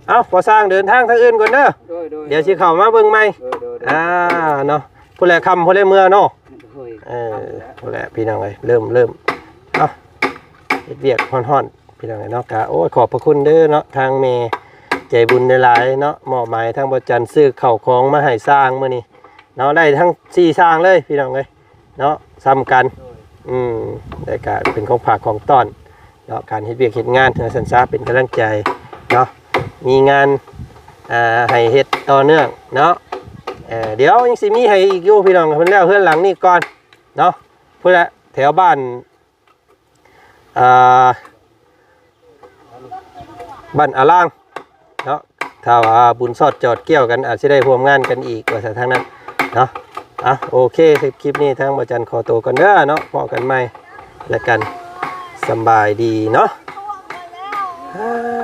ເອົ້າ ພໍ່ຊ່າງເດີນທາງທາງອື່ນກ່ອນເດີ ໂດຍໆ ດຽວຊິເຂົ້າມາເບິ່ງໃໝ່ ໂດຍໆ ອ່າ ເນາະ ພຸ້ນແຫຼະ ຄ່ຳພຸ້ນແຫຼະເມືອເນາະ ໂດຍ ເອີ ຄ່ຳແລ້ວ ພຸ້ນແຫຼະ ພີ່ນ້ອງເອີຍ ເລີ່ມ ເລີ່ມ ເອົ້າ ເຮັດວຽກຮ້ອນໆ ພີ່ນ້ອງເອີຍເນາະ ກະ ໂອ້ຍ ຂອບພະຄຸນເດີເນາະ ທາງແມ່ໃຈບຸນຫຼາຍໆເນາະ ມອບໝາຍທາງບໍ່ຈັນຊື້ເຂົ້າຂອງມາໃຫ້ຊ່າງມື້ນີ້ເນາະ ໄດ້ທັງສີ່ຊ່າງເລີຍ ພີ່ນ້ອງເອີຍ ເນາະ ສ່ຳກັນ ໂດຍ ອືມ ແລ້ວກະເປັນຂອງຝາກຂອງຕ້ອນເນາະ ການເຮັດວຽກເຮັດງານວ່າຊັ້ນຊະ ເປັນກຳລັງໃຈເນາະ ມີງານ ອ່າ ໃຫ້ເຮັດຕໍ່ເນື່ອງເນາະ ເອີ ດຽວຍັງຊິມີໃຫ້ອີກຢູ່ ພີ່ນ້ອງ ເພິ່ນແລ້ວເຮືອນຫຼັງນີ້ກ່ອນເນາະ ພຸ້ນແຫຼະ ແຖວບ້ານ ອ່າ ບ້ານອາລາງເນາະ ຖ້າວ່າບຸນຊອດຈອດກ່ຽວກັນ ອາດຊິໄດ້ຮ່ວມງານກັນອີກວ່າຊັ້ນທາງນັ້ນເນາະ ອ່ະ ໂອເຄ ຄລິບນີ້ທາງບໍ່ຈັນຂໍໂຕກ່ອນເດີເນາະ ພໍ້ກັນໃໝ່ແລ້ວກັນ ສຳບາຍດີເນາະ.